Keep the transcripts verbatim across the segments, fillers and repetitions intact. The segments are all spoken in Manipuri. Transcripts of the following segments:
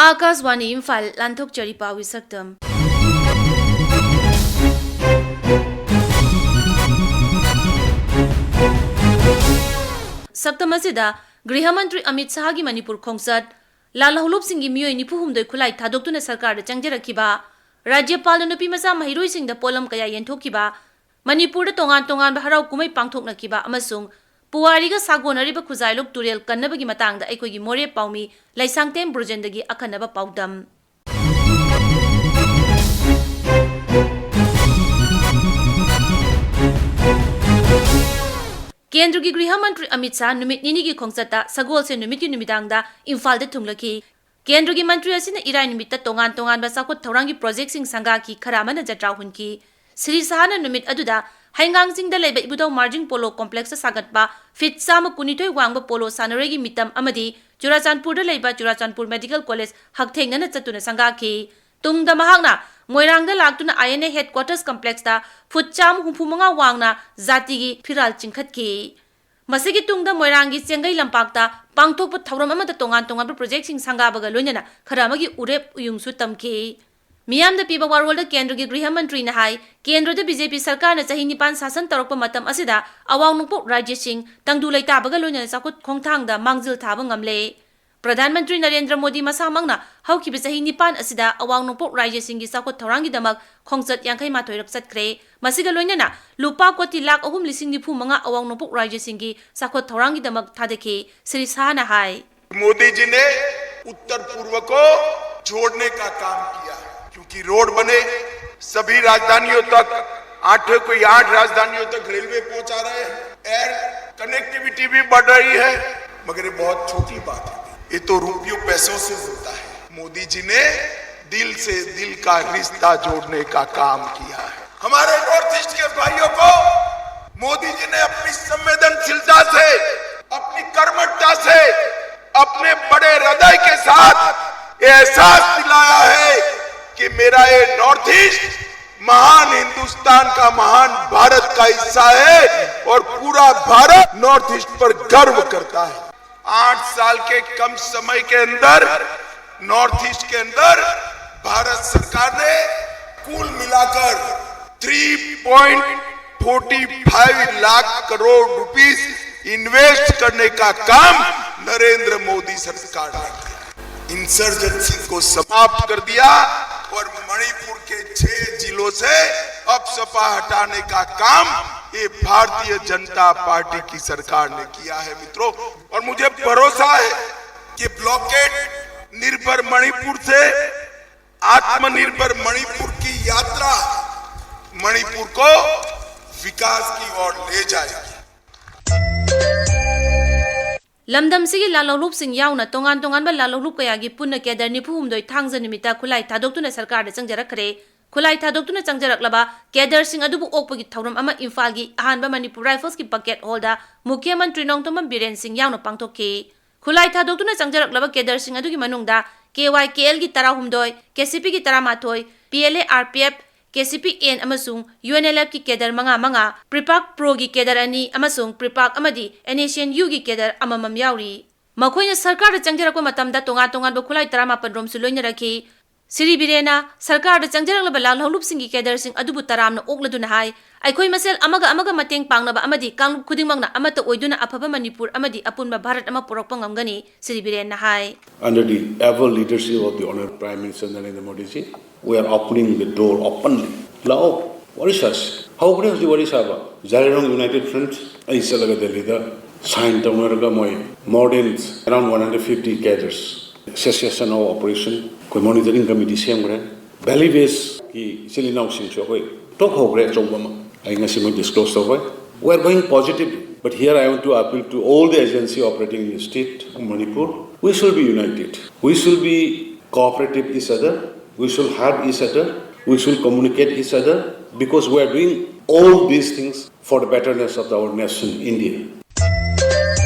ꯑꯥꯀꯥꯁꯕꯥꯅꯤ ꯏꯝꯐꯥꯜ, ꯂꯥꯟꯊꯣꯛꯆꯔꯤ ꯄꯥꯎꯒꯤ ꯁꯛꯇꯝ꯫ ꯁꯛꯇꯝ ꯑꯁꯤꯗ ꯒ꯭ꯔꯤꯍ ꯃꯟꯇ꯭ꯔꯤ ꯑꯃꯤꯠ ꯁꯥꯍꯒꯤ ꯃꯅꯤꯄꯨꯔ ꯈꯣꯡꯆꯠ, ꯂꯥꯜꯍꯧꯂꯨꯞꯁꯤꯡꯒꯤ ꯃꯤꯑꯣꯏ ꯅꯤꯐꯨ ꯍꯨꯝꯗꯣꯏ ꯈꯨꯠꯂꯥꯏ ꯊꯥꯗꯣꯛꯇꯨꯅ ꯁꯔꯀꯥꯔꯗ ꯆꯪꯖꯔꯛꯈꯤꯕ, ꯔꯥꯖ꯭ꯌꯄꯥꯜꯅ ꯅꯨꯄꯤ ꯃꯆꯥ ꯃꯍꯩꯔꯣꯏꯁꯤꯡꯗ ꯄꯣꯠꯂꯝ ꯀꯌꯥ ꯌꯦꯟꯊꯣꯛꯈꯤꯕ, ꯃꯅꯤꯄꯨꯔꯗ ꯇꯣꯉꯥꯟ ꯇꯣꯉꯥꯟꯕ ꯍꯔꯥꯎ ꯀꯨꯝꯍꯩ ꯄꯥꯡꯊꯣꯛꯅꯈꯤꯕ ꯑꯃꯁꯨꯡ ꯄꯨꯋꯥꯔꯤꯒ ꯁꯥꯒꯣꯟꯅꯔꯤꯕ ꯈꯨꯖꯥꯏꯂꯨꯛ ꯇꯨꯔꯦꯜ ꯀꯟꯅꯕꯒꯤ ꯃꯇꯥꯡꯗ ꯑꯩꯈꯣꯏꯒꯤ ꯃꯣꯔꯦ ꯄꯥꯎꯃꯤ ꯂꯩꯁꯥꯡꯊꯦꯝ ꯕ꯭ꯔꯨꯖꯦꯟꯗꯒꯤ ꯑꯈꯟꯅꯕ ꯄꯥꯎꯗꯝ꯫ ꯀꯦꯟꯗ꯭ꯔꯒꯤ ꯒ꯭ꯔꯤꯍ ꯃꯟꯇ꯭ꯔꯤ ꯑꯃꯤꯠ ꯁꯥꯍ ꯅꯨꯃꯤꯠ ꯅꯤꯅꯤꯒꯤ ꯈꯣꯡꯆꯠꯇ ꯁꯒꯣꯜꯁꯦꯟ ꯅꯨꯃꯤꯠꯀꯤ ꯅꯨꯃꯤꯗꯥꯡꯗ ꯏꯝꯐꯥꯜꯗ ꯊꯨꯡꯂꯈꯤ꯫ ꯀꯦꯟꯗ꯭ꯔꯒꯤ ꯃꯟꯇ꯭ꯔꯤ ꯑꯁꯤꯅ ꯏꯔꯥꯏ ꯅꯨꯃꯤꯠꯇ ꯇꯣꯉꯥꯟ ꯇꯣꯉꯥꯟꯕ ꯆꯥꯎꯈꯠ ꯊꯧꯔꯥꯡꯒꯤ ꯄ꯭ꯔꯣꯖꯦꯛꯁꯤꯡ ꯁꯪꯒꯥꯈꯤ, ꯈꯔ ꯑꯃꯅ ꯖꯇ꯭ꯔꯥ ꯍꯨꯟꯈꯤ꯫ ꯁ꯭ꯔꯤ ꯁꯥꯍꯅ ꯅꯨꯃꯤꯠ ꯑꯗꯨꯗ ꯍꯩꯉꯥꯡ ꯆꯤꯡꯗ ꯂꯩꯕ ꯏꯕꯨꯙꯧ ꯃꯥꯔꯖꯤꯡ ꯄꯣꯂꯣ ꯀꯣꯝꯄ꯭ꯂꯦꯛꯁꯇ ꯁꯥꯒꯠꯄ ꯐꯤꯠ ꯆꯥꯝꯃ ꯀꯨꯟꯅꯤꯊꯣꯏ ꯋꯥꯡꯕ ꯄꯣꯂꯣ ꯁꯥꯟꯅꯔꯣꯏꯒꯤ ꯃꯤꯇꯝ ꯑꯃꯗꯤ ꯆꯨꯔꯥꯆꯥꯟꯄꯨꯔꯗ ꯂꯩꯕ ꯆꯨꯔꯥꯆꯥꯟꯄꯨꯔ ꯃꯦꯗꯤꯀꯦꯜ ꯀꯣꯂꯦꯖ ꯍꯛꯊꯦꯡꯅꯅ ꯆꯠꯇꯨꯅ ꯁꯪꯒꯥꯈꯤ꯫ ꯇꯨꯡꯗ ꯃꯍꯥꯛꯅ ꯃꯣꯏꯔꯥꯡꯗ ꯂꯥꯛꯇꯨꯅ ꯑꯥꯏ ꯑꯦꯟ ꯑꯦ ꯍꯦꯗꯀ꯭ꯋꯥꯇꯔꯁ ꯀꯝꯄ꯭ꯂꯦꯛꯁꯇ ꯐꯨꯠ ꯆꯥꯝꯃ ꯍꯨꯝꯐꯨ ꯃꯉꯥ ꯋꯥꯡꯅ ꯖꯥꯇꯤꯒꯤ ꯐꯤꯔꯥꯜ ꯆꯤꯡꯈꯠꯈꯤ꯫ ꯃꯁꯤꯒꯤ ꯇꯨꯡꯗ ꯃꯣꯏꯔꯥꯡꯒꯤ ꯆꯦꯡꯒꯩ ꯂꯝꯄꯥꯛꯇ ꯄꯥꯡꯊꯣꯛꯄ ꯊꯧꯔꯝ ꯑꯃꯗ ꯇꯣꯉꯥꯟ ꯇꯣꯉꯥꯟꯕ ꯄ꯭ꯔꯣꯖꯦꯛꯁꯤꯡ ꯁꯪꯒꯥꯕꯒ ꯂꯣꯏꯅꯅ ꯈꯔ ꯑꯃꯒꯤ ꯎꯔꯦꯞ ꯎꯌꯨꯡꯁꯨ ꯇꯝꯈꯤ꯫ ꯃꯤꯌꯥꯝꯗ ꯄꯤꯕ ꯋꯥꯔꯣꯜꯗ ꯀꯦꯟꯗ꯭ꯔꯒꯤ ꯒ꯭ꯔꯤꯍ ꯃꯟꯇ꯭ꯔꯤꯅ ꯍꯥꯏ, ꯀꯦꯟꯗ꯭ꯔꯗ ꯕꯤ ꯖꯦ ꯄꯤ ꯁꯔꯀꯥꯔꯅ ꯆꯍꯤ ꯅꯤꯄꯥꯟ ꯁꯥꯁꯟ ꯇꯧꯔꯛꯄ ꯃꯇꯝ ꯑꯁꯤꯗ ꯑꯋꯥꯡ ꯅꯣꯡꯄꯣꯛ ꯔꯥꯖ꯭ꯌꯁꯤꯡ ꯇꯪꯗꯨ ꯂꯩꯇꯥꯕꯒ ꯂꯣꯏꯅꯅ ꯆꯥꯎꯈꯠ ꯈꯣꯡꯊꯥꯡꯗ ꯃꯥꯡꯖꯤꯜ ꯊꯥꯕ ꯉꯝꯂꯦ꯫ ꯄ꯭ꯔꯙꯥꯟ ꯃꯟꯇ꯭ꯔꯤ ꯅꯔꯦꯟꯗ꯭ꯔ ꯃꯣꯗꯤ ꯃꯁꯥꯃꯛꯅ ꯍꯧꯈꯤꯕ ꯆꯍꯤ ꯅꯤꯄꯥꯟ ꯑꯁꯤꯗ ꯑꯋꯥꯡ ꯅꯣꯡꯄꯣꯛ ꯔꯥꯖ꯭ꯌꯁꯤꯡꯒꯤ ꯆꯥꯎꯈꯠ ꯊꯧꯔꯥꯡꯒꯤꯗꯃꯛ ꯈꯣꯡꯆꯠ ꯌꯥꯡꯈꯩ ꯃꯥꯊꯣꯏꯔꯛ ꯆꯠꯈ꯭ꯔꯦ꯫ ꯃꯁꯤꯒ ꯂꯣꯏꯅꯅ ꯂꯨꯄꯥ ꯀꯣꯇꯤ ꯂꯥꯈ ꯑꯍꯨꯝ ꯂꯤꯁꯤꯡ ꯅꯤꯐꯨ ꯃꯉꯥ ꯑꯋꯥꯡ ꯅꯣꯡꯄꯣꯛ ꯔꯥꯖ꯭ꯌꯁꯤꯡꯒꯤ ꯆꯥꯎꯈꯠ ꯊꯧꯔꯥꯡꯒꯤꯗꯃꯛ ꯊꯥꯗꯈꯤ, ꯁ꯭ꯔꯤ ꯁꯥꯍꯅ ꯍꯥꯏ꯫ मोदी जी ने उत्तर पूर्व को जोड़ने का काम किया, क्योंकि रोड बने, सभी राजधानियों तक, आठों की आठ राजधानियों तक रेलवे पहुंचा रहे हैं, एयर कनेक्टिविटी भी बढ़ रही है। मगर ये बहुत छोटी बात है, ये तो रुपयों पैसों से होता है। मोदी जी ने दिल से दिल का रिश्ता जोड़ने का काम किया है। हमारे नॉर्थ ईस्ट के भाइयों को मोदी जी ने अपनी संवेदनशीलता से, अपनी कर्मठता से, अपने बड़े हृदय के साथ ये एहसास दिलाया है कि मेरा ये नॉर्थ ईस्ट महान हिंदुस्तान का, महान भारत का हिस्सा है और पूरा भारत नॉर्थ ईस्ट पर गर्व करता है। आठ साल के कम समय के अंदर नॉर्थ ईस्ट के अंदर भारत सरकार ने कुल मिलाकर three point forty five lakh crore rupees invest करने का काम नरेंद्र मोदी सरकार ने किया। इंसर्जेंसी को समाप्त कर दिया और मणिपुर के छह जिलों से अफसपा हटाने का काम ये भारतीय जनता पार्टी की सरकार ने किया है, मित्रों। और मुझे भरोसा है कि ब्लॉकेड निर्भर मणिपुर से आत्मनिर्भर मणिपुर की यात्रा मणिपुर को विकास की ओर ले जाएगी। ꯂꯝꯗꯝꯁꯤꯒꯤ ꯂꯥꯜꯍꯧꯂꯨꯞꯁꯤꯡ ꯌꯥꯎꯅ ꯇꯣꯉꯥꯟ ꯇꯣꯉꯥꯟꯕ ꯂꯥꯜꯍꯧꯂꯨꯞ ꯀꯌꯥꯒꯤ ꯄꯨꯟꯅ ꯀꯦꯗꯔ ꯅꯤꯐꯨ ꯍꯨꯝꯗꯣꯏ ꯊꯥꯡꯖ ꯅꯨꯃꯤꯠꯇ ꯈꯨꯠꯂꯥꯏ ꯊꯥꯗꯣꯛꯇꯨꯅ ꯁꯔꯀꯥꯔꯗ ꯆꯪꯖꯔꯛꯈ꯭ꯔꯦ꯫ ꯈꯨꯠꯂꯥꯏ ꯊꯥꯗꯣꯛꯇꯨꯅ ꯆꯪꯖꯔꯛꯂꯕ ꯀꯦꯗꯔꯁꯤꯡ ꯑꯗꯨꯕꯨ ꯑꯣꯛꯄꯒꯤ ꯊꯧꯔꯝ ꯑꯃ ꯏꯝꯐꯥꯜꯒꯤ ꯑꯍꯥꯟꯕ ꯃꯅꯤꯄꯨꯔ ꯔꯥꯏꯐꯜꯁꯀꯤ ꯕꯀꯦꯠ ꯍꯣꯜꯗ ꯃꯨꯈ꯭ꯌ ꯃꯟꯇ꯭ꯔꯤ ꯅꯣꯡꯊꯣꯝꯕꯝ ꯕꯤꯔꯦꯟ ꯁꯤꯡ ꯌꯥꯎꯅ ꯄꯥꯡꯊꯣꯛꯈꯤ꯫ ꯈꯨꯠꯂꯥꯏ ꯊꯥꯗꯣꯛꯇꯨꯅ ꯆꯪꯖꯔꯛꯂꯕ ꯀꯦꯗꯔꯁꯤꯡ ꯑꯗꯨꯒꯤ ꯃꯅꯨꯡꯗ ꯀꯦ ꯋꯥꯏ ꯀꯦ ꯑꯦꯜꯒꯤ ꯇꯔꯥꯍꯨꯝꯗꯣꯏ, ꯀꯦ ꯁꯤ ꯄꯤꯒꯤ ꯇꯔꯥꯃꯥꯊꯣꯏ, P L A R P F, K C P N ꯑꯃꯁꯨꯡ ꯌꯨ ꯑꯦꯟ ꯑꯦꯜ ꯑꯦꯐꯀꯤ ꯀꯦꯗꯔ ꯃꯉꯥ ꯃꯉꯥ, ꯄ꯭ꯔꯤꯄꯥꯛ ꯄ꯭ꯔꯣꯒꯤ ꯀꯦꯗꯔ ꯑꯅꯤ ꯑꯃꯁꯨꯡ ꯄ꯭ꯔꯤꯄꯥꯛ ꯑꯃꯗꯤ ꯑꯦꯟ ꯑꯦꯁ ꯑꯦꯟ ꯌꯨꯒꯤ ꯀꯦꯗꯔ ꯑꯃꯃꯝ ꯌꯥꯎꯔꯤ꯫ ꯃꯈꯣꯏꯅ ꯁꯔꯀꯥꯔꯗ ꯆꯪꯖꯔꯛꯄ ꯃꯇꯝꯗ ꯇꯣꯉꯥꯟ ꯇꯣꯉꯥꯟꯕ ꯈꯨꯠꯂꯥꯏ ꯇꯔꯥꯃꯥꯄꯟ ꯔꯣꯝꯁꯨ ꯂꯣꯏꯅꯔꯛꯈꯤ꯫ ꯁ꯭ꯔꯤ ꯕꯤꯔꯦꯟꯅ ꯁꯔꯀꯥꯔꯗ ꯆꯪꯖꯔꯛꯂꯕ ꯂꯥꯜꯍꯧꯂꯨꯞꯁꯤꯡꯒꯤ ꯀꯦꯗꯔꯁꯤꯡ ꯑꯗꯨꯕꯨ ꯇꯔꯥꯝꯅ ꯑꯣꯛꯂꯗꯨꯅ ꯍꯥꯏ, ꯑꯩꯈꯣꯏ ꯃꯁꯦꯜ ꯑꯃꯒ ꯑꯃꯒ ꯃꯇꯦꯡ ꯄꯥꯡꯅꯕ ꯑꯃꯗꯤ ꯀꯥꯡꯂꯨꯞ ꯈꯨꯗꯤꯡꯃꯛꯅ ꯑꯃꯠꯇ ꯑꯣꯏꯗꯨꯅ ꯑꯐꯕ ꯃꯅꯤꯄꯨꯔ ꯑꯃꯗꯤ ꯑꯄꯨꯟꯕ ꯚꯥꯔꯠ ꯑꯃ ꯄꯨꯔꯛꯄ ꯉꯝꯒꯅꯤ, ꯁ꯭ꯔꯤ ꯕꯤꯔꯦꯟꯅ ꯍꯥꯏ꯫ Under the able leadership of the Honorable Prime Minister Narendra Modi ji, we are opening the door openly. ꯂꯥꯛꯑꯣ, ꯋꯥꯔꯤ ꯁꯥꯁꯤ꯫ ꯍꯧꯈ꯭ꯔꯦ ꯍꯧꯖꯤꯛ ꯋꯥꯔꯤ ꯁꯥꯕ꯫ ꯖꯥꯏꯔꯣꯡ United Front, ꯑꯩ ꯆꯠꯂꯒ ꯗꯦꯜꯂꯤꯗ sign ꯇꯧꯅꯔꯒ ꯃꯣꯏ more than around one hundred fifty cadres, cessation of operation, ꯑꯩꯈꯣꯏ monitoring committee ꯁꯦꯝꯈ꯭ꯔꯦ꯫ Valley Westꯀꯤ ꯏꯆꯤꯜ ꯏꯅꯥꯎꯁꯤꯡꯁꯨ ꯑꯩꯈꯣꯏ talk ꯍꯧꯈ꯭ꯔꯦ ꯑꯆꯧꯕ ꯑꯃ꯫ ꯑꯩ ꯉꯁꯤ ꯃꯣꯏ disclose ꯇꯧꯔꯣꯏ꯫ We are going positive, but here I want to appeal to all the agency operating in the state of Manipur. We should be united. We should be cooperative each other. We should help each other. We should communicate each other because we are doing all these things for the betterness of our nation, India.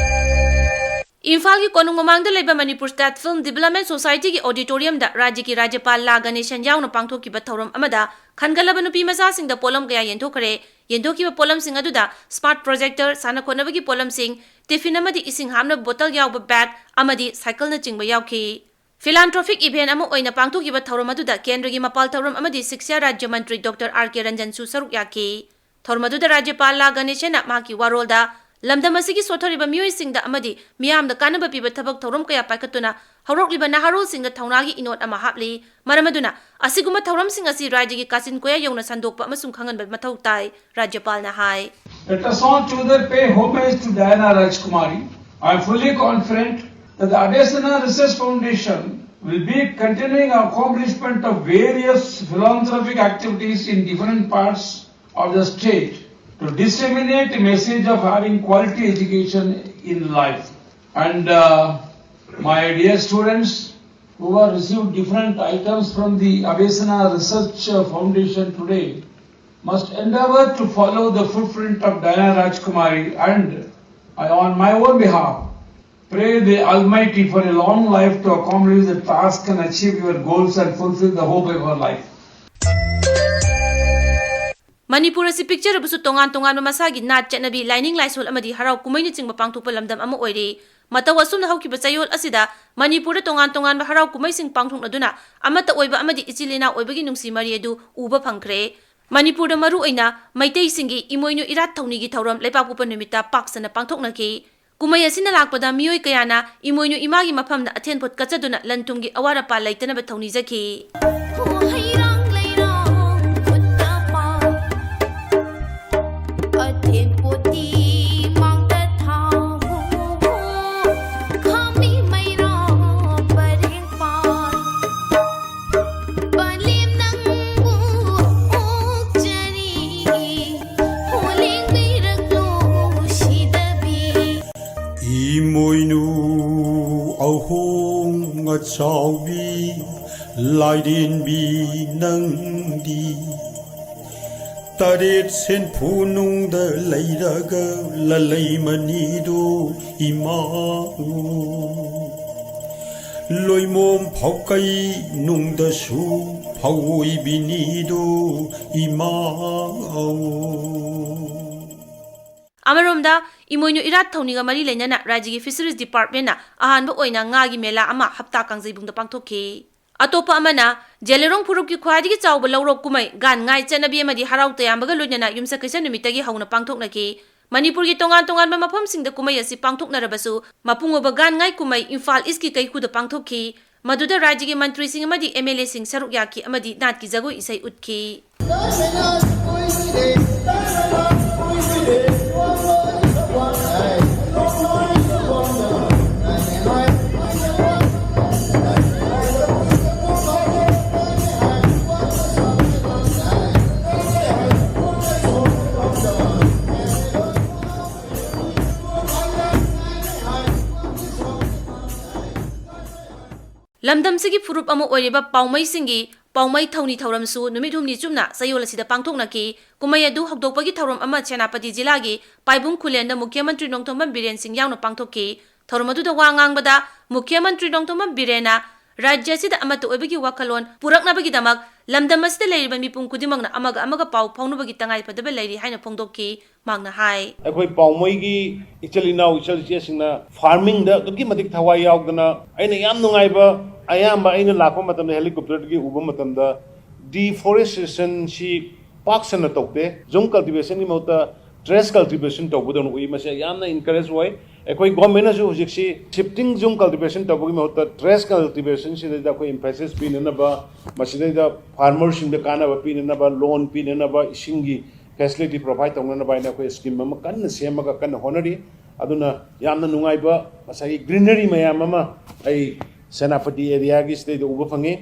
ꯏꯝꯐꯥꯜꯒꯤ ꯀꯣꯅꯨꯡ ꯃꯃꯥꯡꯗ ꯂꯩꯕ ꯃꯅꯤꯄꯨꯔ ꯁ꯭ꯇꯦꯠ ꯐꯤꯜꯝ ꯗꯤꯕꯦꯂꯞꯃꯦꯟ ꯁꯣꯁꯥꯏꯇꯤꯒꯤ ꯑꯣꯗꯤꯇꯣꯔꯤꯌꯝꯗ ꯔꯥꯖ꯭ꯌꯒꯤ ꯔꯥꯖ꯭ꯌꯄꯥꯜ ꯂꯥ ꯒꯅꯦꯁꯟ ꯌꯥꯎꯅ ꯄꯥꯡꯊꯣꯛꯈꯤꯕ ꯊꯧꯔꯝ ꯑꯃꯗ ꯈꯟꯒꯠꯂꯕ ꯅꯨꯄꯤ ꯃꯆꯥꯁꯤꯡꯗ ꯄꯣꯠꯂꯝ ꯀꯌꯥ ꯌꯦꯟꯊꯣꯛꯈ꯭ꯔꯦ꯫ ꯌꯦꯟꯊꯣꯛꯈꯤꯕ ꯄꯣꯠꯂꯝꯁꯤꯡ ꯑꯗꯨꯗ ꯁ꯭ꯃꯥꯔꯠ ꯄ꯭ꯔꯣꯖꯦꯛꯇꯔ, ꯁꯥꯟꯅ ꯈꯣꯠꯅꯕꯒꯤ ꯄꯣꯠꯂꯝꯁꯤꯡ, ꯇꯤꯐꯤꯟ ꯑꯃꯗꯤ ꯏꯁꯤꯡ ꯍꯥꯞꯅꯕ ꯕꯣꯇꯜ ꯌꯥꯎꯕ ꯕꯦꯒ ꯑꯃꯗꯤ ꯁꯥꯏꯀꯜꯅꯆꯤꯡꯕ ꯌꯥꯎꯈꯤ꯫ Philanthropic event ꯑꯃ ꯑꯣꯏꯅ ꯄꯥꯡꯊꯣꯛꯈꯤꯕ ꯊꯧꯔꯝ ꯑꯗꯨꯗ ꯀꯦꯟꯗ꯭ꯔꯒꯤ ꯃꯄꯥꯜ ꯊꯧꯔꯝ ꯑꯃꯗꯤ ꯁꯤꯛꯁꯥ ꯔꯥꯖ꯭ꯌ ꯃꯟꯇ꯭ꯔꯤ ꯗꯣꯛꯇꯔ ꯑꯥꯔ ꯀꯦ ꯔꯟꯖꯟꯁꯨ ꯁꯔꯨꯛ ꯌꯥꯈꯤ꯫ ꯊꯧꯔꯝ ꯑꯗꯨꯗ ꯔꯥꯖ꯭ꯌꯄꯥꯜ ꯂꯥ ꯒꯅꯦꯁꯟꯅ ꯃꯍꯥꯛꯀꯤ ꯋꯥꯔꯣꯜꯗ ꯂꯝꯗꯝ ꯑꯁꯤꯒꯤ ꯁꯣꯠꯊꯔꯤꯕ ꯃꯤꯑꯣꯏꯁꯤꯡꯗ ꯑꯃꯗꯤ ꯃꯤꯌꯥꯝꯗ ꯀꯥꯟꯅꯕ ꯄꯤꯕ ꯊꯕꯛ ꯊꯧꯔꯝ ꯀꯌꯥ ꯄꯥꯏꯈꯠꯇꯨꯅ ꯍꯧꯔꯛꯂꯤꯕ ꯅꯍꯥꯔꯣꯜꯁꯤꯡꯗ ꯊꯧꯅꯥꯒꯤ ꯏꯅꯣꯠ ꯑꯃ ꯍꯥꯞꯂꯤ꯫ ꯃꯔꯝ ꯑꯗꯨꯅ ꯑꯁꯤꯒꯨꯝꯕ ꯊꯧꯔꯝꯁꯤꯡ ꯑꯁꯤ ꯔꯥꯖ꯭ꯌꯒꯤ ꯀꯥꯆꯤꯟ ꯀꯣꯌꯥ ꯌꯧꯅ ꯁꯟꯗꯣꯛꯄ ꯑꯃꯁꯨꯡ ꯈꯪꯍꯟꯕ ꯃꯊꯧ ꯇꯥꯏ, ꯔꯥꯖ꯭ꯌꯄꯥꯜꯅ ꯍꯥꯏ꯫ Let us all together pay homage to Diana Rajkumari. I am fully confident that the Abesana Research Foundation will be continuing accomplishment of various philanthropic activities in different parts of the state to disseminate the message of having quality education in life. And uh, my dear students, who have received different items from the Abesana Research Foundation today, must endeavor to follow the footprint of Diana Rajkumari, and I, on my own behalf, pray the Almighty for a long life to accomplish the task and achieve your goals and fulfill the hope of your life. Manipur ꯑꯁꯤ ꯄꯤꯛꯆꯔꯕꯁꯨ ꯇꯣꯉꯥꯟ ꯇꯣꯉꯥꯟꯕ ꯃꯁꯥꯒꯤ ꯅꯥꯠ, ꯆꯠꯅꯕꯤ, ꯂꯥꯏꯅꯤꯡ ꯂꯥꯏꯁꯣꯜ ꯑꯃꯗꯤ ꯍꯔꯥꯎ ꯀꯨꯝꯍꯩꯅꯆꯤꯡꯕ ꯄꯥꯡꯊꯣꯛꯄ ꯂꯝꯗꯝ ꯑꯃ ꯑꯣꯏꯔꯤ꯫ ꯃꯇꯧ ꯑꯁꯨꯝꯅ ꯍꯧꯈꯤꯕ ꯆꯌꯣꯜ ꯑꯁꯤꯗ ꯃꯅꯤꯄꯨꯔꯗ ꯇꯣꯉꯥꯟ ꯇꯣꯉꯥꯟꯕ ꯍꯔꯥꯎ ꯀꯨꯝꯍꯩꯁꯤꯡ ꯄꯥꯡꯊꯣꯛꯅꯗꯨꯅ ꯑꯃꯠꯇ ꯑꯣꯏꯕ ꯑꯃꯗꯤ ꯏꯆꯤꯜ ꯏꯅꯥꯎ ꯑꯣꯏꯕꯒꯤ ꯅꯨꯡꯁꯤ ꯃꯔꯤ ꯑꯗꯨ ꯎꯕ ꯐꯪꯈ꯭ꯔꯦ꯫ ꯃꯅꯤꯄꯨꯔꯗ ꯃꯔꯨꯑꯣꯏꯅ ꯃꯩꯇꯩꯁꯤꯡꯒꯤ ꯏꯃꯣꯏꯅꯨ ꯏꯔꯥꯠ ꯊꯧꯅꯤꯒꯤ ꯊꯧꯔꯝ ꯂꯩꯕꯥꯛꯄꯣꯛꯄ ꯅꯨꯃꯤꯠꯇ ꯄꯥꯛ ꯁꯟꯅ ꯄꯥꯡꯊꯣꯛꯅꯈꯤ꯫ ꯀꯨꯝꯍꯩ ꯑꯁꯤꯅ ꯂꯥꯛꯄꯗ ꯃꯤꯑꯣꯏ ꯀꯌꯥꯅ ꯏꯃꯣꯏꯅꯨ ꯏꯃꯥꯒꯤ ꯃꯐꯝꯗ ꯑꯊꯦꯟ ꯄꯣꯠ ꯀꯠꯆꯗꯨꯅ ꯂꯟ ꯊꯨꯝꯒꯤ ꯑꯋꯥꯠ ꯑꯄꯥ ꯂꯩꯇꯅꯕ ꯊꯧꯅꯤꯖꯈꯤ꯫ ꯍꯩꯔꯥꯡ ꯂꯩꯔꯥꯡ ꯈꯨꯠꯅ ꯄꯥꯏ, ꯑꯊꯦꯟ ꯄꯣꯠꯇꯤ ꯃꯥꯡꯗ ꯊꯥꯎ, ꯈꯥꯃꯤ ꯃꯩꯔꯥ ꯄꯔꯦꯡ ꯄꯥꯏ꯫ ꯄꯂꯦꯝ ꯅꯪꯕꯨ ꯑꯣꯛꯆꯔꯤ, ꯍꯣꯂꯦꯡꯕꯤꯔꯛꯂꯣ ꯁꯤꯗꯕꯤ꯫ ꯏꯃꯣꯏꯅꯨ ꯑꯍꯣꯡ ꯑꯆꯥꯎꯕꯤ, ꯂꯥꯏꯔꯦꯟꯕꯤ ꯅꯪꯗꯤ꯫ ꯇꯔꯦꯠ ꯁꯦꯟꯐꯨ ꯅꯨꯡꯗ ꯂꯩꯔꯒ ꯂꯂꯩ ꯃꯅꯤꯗꯨ ꯏꯃꯥ꯫ ꯂꯣꯏꯃꯣꯝ ꯐꯧꯀꯩ ꯅꯨꯡꯗꯁꯨ ꯐꯧꯑꯣꯏꯕꯤꯅꯤꯗꯨ ꯏꯃꯥ꯫ ꯑꯃꯔꯣꯝꯗ, ꯏꯃꯣꯏꯅꯨ ꯏꯔꯥꯠ ꯊꯧꯅꯤꯒ ꯃꯔꯤ ꯂꯩꯅꯅ ꯔꯥꯖ꯭ꯌꯒꯤ Fisheries Department-ꯅ ꯑꯍꯥꯟꯕ ꯑꯣꯏꯅ ꯉꯥꯒꯤ ꯃꯦꯂꯥ ꯑꯃ ꯍꯞꯇꯥ ꯀꯥꯡꯖꯩꯕꯨꯡꯗ ꯄꯥꯡꯊꯣꯛꯈꯤ꯫ ꯑꯇꯣꯞꯄ ꯑꯃꯅ, ꯖꯦꯂꯦꯔꯣꯡ ꯐꯨꯔꯨꯞꯀꯤ ꯈ꯭ꯋꯥꯏꯗꯒꯤ ꯆꯥꯎꯕ ꯂꯧꯔꯣꯛ ꯀꯨꯝꯍꯩ ꯒꯥꯟ ꯉꯥꯏ ꯆꯠꯅꯕꯤ ꯑꯃꯗꯤ ꯍꯔꯥꯎ ꯇꯌꯥꯝꯕꯒ ꯂꯣꯏꯅꯅ ꯌꯨꯝꯁꯀꯩꯁ ꯅꯨꯃꯤꯠꯇꯒꯤ ꯍꯧꯅ ꯄꯥꯡꯊꯣꯛꯅꯈꯤ꯫ ꯃꯅꯤꯄꯨꯔꯒꯤ ꯇꯣꯉꯥꯟ ꯇꯣꯉꯥꯟꯕ ꯃꯐꯝꯁꯤꯡꯗ ꯀꯨꯝꯍꯩ ꯑꯁꯤ ꯄꯥꯡꯊꯣꯛꯅꯔꯕꯁꯨ, ꯃꯄꯨꯡ ꯑꯣꯏꯕ ꯒꯥꯟ ꯉꯥꯏ ꯀꯨꯝꯍꯩ ꯏꯝꯐꯥꯜ ꯏꯁꯀꯤ ꯀꯩꯈꯨꯗ ꯄꯥꯡꯊꯣꯛꯈꯤ꯫ ꯃꯗꯨꯗ ꯔꯥꯖ꯭ꯌꯒꯤ ꯃꯟꯇ꯭ꯔꯤꯁꯤꯡ ꯑꯃꯗꯤ MLA-ꯁꯤꯡ ꯁꯔꯨꯛ ꯌꯥꯈꯤ ꯑꯃꯗꯤ ꯅꯥꯠꯀꯤ ꯖꯒꯣꯏ ꯏꯁꯩ ꯎꯠꯈꯤ꯫ ꯂꯝꯗꯝꯁꯤꯒꯤ ꯐꯨꯔꯨꯞ ꯑꯃ ꯑꯣꯏꯔꯤꯕ ꯄꯥꯎꯃꯩꯁꯤꯡꯒꯤ ꯄꯥꯎꯃꯩ ꯊꯧꯅꯤ ꯊꯧꯔꯝꯁꯨ ꯅꯨꯃꯤꯠ ꯍꯨꯝꯅꯤ ꯆꯨꯞꯅ ꯆꯌꯣꯜ ꯑꯁꯤꯗ ꯄꯥꯡꯊꯣꯛꯅꯈꯤ꯫ ꯀꯨꯝꯍꯩ ꯑꯗꯨ ꯍꯧꯗꯣꯛꯄꯒꯤ ꯊꯧꯔꯝ ꯑꯃ ꯁꯦꯅꯥꯄꯇꯤ ꯖꯤꯂꯥꯒꯤ ꯄꯥꯏꯕꯨꯡ ꯈꯨꯂꯦꯟꯗ ꯃꯨꯈ꯭ꯌ ꯃꯟꯇ꯭ꯔꯤ ꯅꯣꯡꯊꯣꯝꯕꯝ ꯕꯤꯔꯦꯟ ꯁꯤꯡ ꯌꯥꯎꯅ ꯄꯥꯡꯊꯣꯛꯈꯤ꯫ ꯊꯧꯔꯝ ꯑꯗꯨꯗ ꯋꯥ ꯉꯥꯡꯕꯗ ꯃꯨꯈ꯭ꯌ ꯃꯟꯇ꯭ꯔꯤ ꯅꯣꯡꯊꯣꯝꯕꯝ ꯕꯤꯔꯦꯟꯅ ꯔꯥꯖ꯭ꯌ ꯑꯁꯤꯗ ꯑꯃꯠꯇ ꯑꯣꯏꯕꯒꯤ ꯋꯥꯈꯜꯂꯣꯟ ꯄꯨꯔꯛꯅꯕꯒꯤꯗꯃꯛ ꯂꯝꯗꯝ ꯑꯁꯤꯗ ꯂꯩꯔꯤꯕ ꯃꯤꯄꯨꯝ ꯈꯨꯗꯤꯡꯃꯛꯅ ꯑꯃꯒ ꯑꯃꯒ ꯄꯥꯎ ꯐꯥꯎꯅꯕꯒꯤ ꯇꯉꯥꯏꯐꯗꯕ ꯂꯩꯔꯤ ꯍꯥꯏꯅ ꯐꯣꯡꯗꯣꯛꯈꯤ꯫ ꯃꯍꯥꯛꯅ ꯍꯥꯏ꯫ ꯑꯩꯈꯣꯏ ꯄꯥꯎꯃꯩꯒꯤ ꯏꯆꯤꯜ ꯏꯅꯥꯎ ꯏꯆꯜ ꯏꯆꯦꯁꯤꯡꯅ farming-ꯗ ꯑꯗꯨꯛꯀꯤ ꯃꯇꯤꯛ ꯊꯋꯥꯏ ꯌꯥꯎꯗꯅ, ꯑꯩꯅ ꯌꯥꯝ ꯅꯨꯡꯉꯥꯏꯕ, ꯑꯌꯥꯝꯕ ꯑꯩꯅ ꯂꯥꯛꯄ ꯃꯇꯝꯗ helicopter-ꯗꯒꯤ ꯎꯕ ꯃꯇꯝꯗ deforestation-ꯁꯤ ꯄꯥꯛ ꯁꯟꯅ ꯇꯧꯗꯦ꯫ Zoom cultivation-ꯒꯤ ꯃꯍꯨꯠꯇ terrace cultivation ꯇꯧꯕꯗꯧꯅ ꯎꯏ꯫ ꯃꯁꯤ ꯌꯥꯝꯅ encourage ꯑꯣꯏ꯫ ꯑꯩꯈꯣꯏ government-ꯅꯁꯨ ꯍꯧꯖꯤꯛꯁꯤ shifting zoom cultivation ꯇꯧꯕꯒꯤ ꯃꯍꯨꯠꯇ terrace cultivation-ꯁꯤꯗꯩꯗ ꯑꯩꯈꯣꯏ emphasis ꯄꯤꯅꯅꯕ, ꯃꯁꯤꯗꯩꯗ farmer-ꯁꯤꯡꯗ ꯀꯥꯟꯅꯕ ꯄꯤꯅꯅꯕ, loan ꯄꯤꯅꯅꯕ, ꯏꯁꯤꯡꯒꯤ facility provide ꯇꯧꯅꯅꯕ ꯍꯥꯏꯅ ꯑꯩꯈꯣꯏ scheme ꯑꯃ ꯀꯟꯅ ꯁꯦꯝꯃꯒ ꯀꯟꯅ ꯍꯣꯠꯅꯔꯤ꯫ ꯑꯗꯨꯅ ꯌꯥꯝꯅ ꯅꯨꯡꯉꯥꯏꯕ ꯉꯁꯥꯏꯒꯤ greenery ꯃꯌꯥꯝ ꯑꯃ ꯑꯩ ꯁꯦꯅꯥꯄꯇꯤ area-ꯒꯤ ꯁꯤꯗꯩꯗ ꯎꯕ ꯐꯪꯉꯤ꯫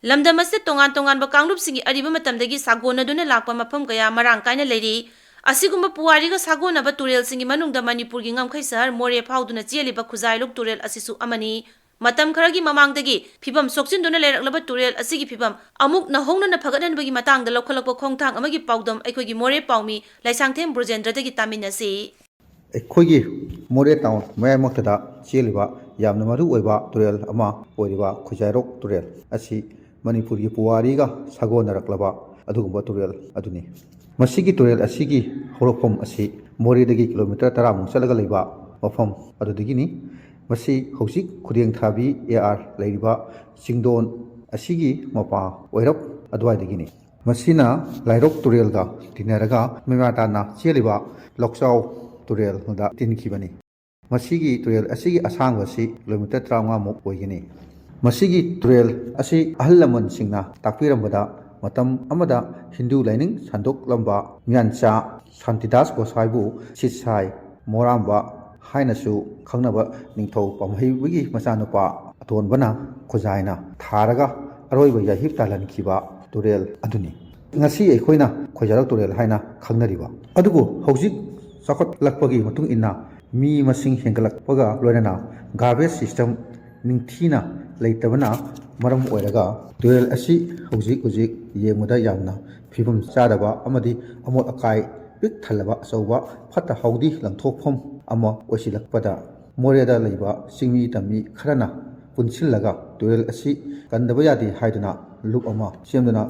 ꯂꯝꯗꯝ ꯑꯁꯤꯗ ꯇꯣꯉꯥꯟ ꯇꯣꯉꯥꯟꯕ ꯀꯥꯡꯂꯨꯞꯁꯤꯡꯒꯤ ꯑꯔꯤꯕ ꯃꯇꯝꯗꯒꯤ ꯁꯥꯒꯣꯟꯅꯗꯨꯅ ꯂꯥꯛꯄ ꯃꯐꯝ ꯀꯌꯥ ꯃꯔꯥꯡ ꯀꯥꯏꯅ ꯂꯩꯔꯤ꯫ ꯑꯁꯤꯒꯨꯝꯕ ꯄꯨꯋꯥꯔꯤꯒ ꯁꯥꯒꯣꯟꯅꯕ ꯇꯨꯔꯦꯜꯁꯤꯡꯒꯤ ꯃꯅꯨꯡꯗ ꯃꯅꯤꯄꯨꯔꯒꯤ ꯉꯝꯈꯩ ꯁꯍꯔ ꯃꯣꯔꯦ ꯐꯥꯎꯗꯨꯅ ꯆꯦꯜꯂꯤꯕ ꯈꯨꯖꯥꯏꯂꯣꯛ ꯇꯨꯔꯦꯜ ꯑꯁꯤꯁꯨ ꯑꯃꯅꯤ꯫ ꯃꯇꯝ ꯈꯔꯒꯤ ꯃꯃꯥꯡꯗꯒꯤ ꯐꯤꯕꯝ ꯁꯣꯛꯆꯤꯟꯗꯨꯅ ꯂꯩꯔꯛꯂꯕ ꯇꯨꯔꯦꯜ ꯑꯁꯤꯒꯤ ꯐꯤꯕꯝ ꯑꯃꯨꯛ ꯅꯧꯍꯧꯅꯅ ꯐꯒꯠꯍꯟꯕꯒꯤ ꯃꯇꯥꯡꯗ ꯂꯧꯈꯠꯂꯛꯄ ꯈꯣꯡꯊꯥꯡ ꯑꯃꯒꯤ ꯄꯥꯎꯗꯝ ꯑꯩꯈꯣꯏꯒꯤ ꯃꯣꯔꯦ ꯄꯥꯎꯃꯤ ꯂꯥꯏꯁꯥꯡꯊꯦꯝ ꯕ꯭ꯔꯣꯖꯦꯟꯗ꯭ꯔꯗꯒꯤ ꯇꯥꯃꯤꯟꯅꯁꯤ꯫ ꯑꯩꯈꯣꯏꯒꯤ ꯃꯣꯔꯦ town ꯃꯌꯥꯏꯃꯛꯇꯗ ꯆꯦꯜꯂꯤꯕ ꯌꯥꯝꯅ ꯃꯔꯨ ꯑꯣꯏꯕ ꯇꯨꯔꯦꯜ ꯑꯃ ꯑꯣꯏꯔꯤꯕ ꯈꯨꯖꯥꯏꯔꯣꯛ ꯇꯨꯔꯦꯜ ꯑꯁꯤ ꯃꯅꯤꯄꯨꯔꯒꯤ ꯄꯨꯋꯥꯔꯤꯒ ꯁꯥꯒꯣꯟꯅꯔꯛꯂꯕ ꯑꯗꯨꯒꯨꯝꯕ ꯇꯨꯔꯦꯜ ꯑꯗꯨꯅꯤ꯫ ꯃꯁꯤꯒꯤ ꯇꯨꯔꯦꯜ ꯑꯁꯤꯒꯤ ꯍꯧꯔꯛꯐꯝ ꯑꯁꯤ ꯃꯣꯔꯦꯗꯒꯤ ꯀꯤꯂꯣꯃꯤꯇꯔ ꯇꯔꯥꯃꯨꯛ ꯆꯠꯂꯒ ꯂꯩꯕ ꯃꯐꯝ ꯑꯗꯨꯗꯒꯤꯅꯤ꯫ ꯃꯁꯤ ꯍꯧꯖꯤꯛ ꯈꯨꯗꯦꯡ ꯊꯥꯕꯤ ꯑꯦ ꯑꯥꯔ ꯂꯩꯔꯤꯕ ꯆꯤꯡꯗꯣꯟ ꯑꯁꯤꯒꯤ ꯃꯄꯥ ꯑꯣꯏꯔꯞ ꯑꯗꯨꯋꯥꯏꯗꯒꯤꯅꯤ꯫ ꯃꯁꯤꯅ ꯂꯥꯏꯔꯣꯛ ꯇꯨꯔꯦꯜꯒ ꯇꯤꯟꯅꯔꯒ ꯃꯩꯃꯥ ꯇꯥꯅ ꯆꯦꯜꯂꯤꯕ ꯂꯣꯛꯆꯥꯎ ꯇꯨꯔꯦꯜꯗ ꯇꯤꯟꯈꯤꯕꯅꯤ꯫ ꯃꯁꯤꯒꯤ ꯇꯨꯔꯦꯜ ꯑꯁꯤꯒꯤ ꯑꯁꯥꯡꯕ ꯑꯁꯤ ꯀꯤꯂꯣꯃꯤꯇꯔ ꯇꯔꯥꯃꯉꯥꯃꯨꯛ ꯑꯣꯏꯒꯅꯤ꯫ ꯃꯁꯤꯒꯤ ꯇꯨꯔꯦꯜ ꯑꯁꯤ ꯑꯍꯜ ꯂꯃꯟꯁꯤꯡꯅ ꯇꯥꯛꯄꯤꯔꯝꯕꯗ, ꯃꯇꯝ ꯑꯃꯗ ꯍꯤꯟꯗꯨ ꯂꯥꯏꯅꯤꯡ ꯁꯟꯗꯣꯛꯂꯝꯕ ꯃꯤꯌꯥꯟꯆꯥ ꯁꯥꯟꯇꯤꯗꯥꯁ ꯒꯣꯁꯥꯏꯕꯨ ꯁꯤꯠꯁꯥꯏ ꯃꯣꯔꯥꯝꯕ ꯍꯥꯏꯅꯁꯨ ꯈꯪꯅꯕ ꯅꯤꯡꯊꯧ ꯄꯥꯝꯍꯩꯕꯒꯤ ꯃꯆꯥꯅꯨꯄꯥ ꯑꯇꯣꯟꯕꯅ ꯈꯨꯖꯥꯏꯅ ꯊꯥꯔꯒ ꯑꯔꯣꯏꯕ ꯌꯥꯏꯍꯤꯞ ꯇꯥꯜꯍꯟꯈꯤꯕ ꯇꯨꯔꯦꯜ ꯑꯗꯨꯅꯤ꯫ ꯉꯁꯤ ꯑꯩꯈꯣꯏꯅ ꯈꯣꯏꯖꯥꯔꯧ ꯇꯨꯔꯦꯜ ꯍꯥꯏꯅ ꯈꯪꯅꯔꯤꯕ꯫ ꯑꯗꯨꯕꯨ ꯍꯧꯖꯤꯛ ꯆꯥꯎꯈꯠꯂꯛꯄꯒꯤ ꯃꯇꯨꯡ ꯏꯟꯅ ꯃꯤ ꯃꯁꯤꯡ ꯍꯦꯟꯒꯠꯂꯛꯄꯒ ꯂꯣꯏꯅꯅ garbage system ꯅꯤꯡꯊꯤꯅ ꯂꯩꯇꯕꯅ ꯃꯔꯝ ꯑꯣꯏꯔꯒ ꯇꯨꯔꯦꯜ ꯑꯁꯤ ꯍꯧꯖꯤꯛ ꯍꯧꯖꯤꯛ ꯌꯦꯡꯕꯗ ꯌꯥꯝꯅ ꯐꯤꯕꯝ ꯆꯥꯗꯕ ꯑꯃꯗꯤ ꯑꯃꯣꯠ ꯑꯀꯥꯏ ꯄꯤꯛ ꯊꯜꯂꯕ ꯑꯆꯧꯕ ꯐꯠꯇ ꯍꯥꯎꯗꯤ ꯂꯪꯊꯣꯛꯐꯝ ꯑꯃ ꯑꯣꯏꯁꯤꯜꯂꯛꯄꯗ, ꯃꯣꯔꯦꯗ ꯂꯩꯕ ꯆꯤꯡꯃꯤ ꯇꯝꯃꯤ ꯈꯔꯅ ꯄꯨꯟꯁꯤꯜꯂꯒ ꯇꯨꯔꯦꯜ ꯑꯁꯤ ꯀꯟꯗꯕ ꯌꯥꯗꯦ ꯍꯥꯏꯗꯨꯅ ꯂꯨꯞ ꯑꯃ ꯁꯦꯝꯗꯨꯅ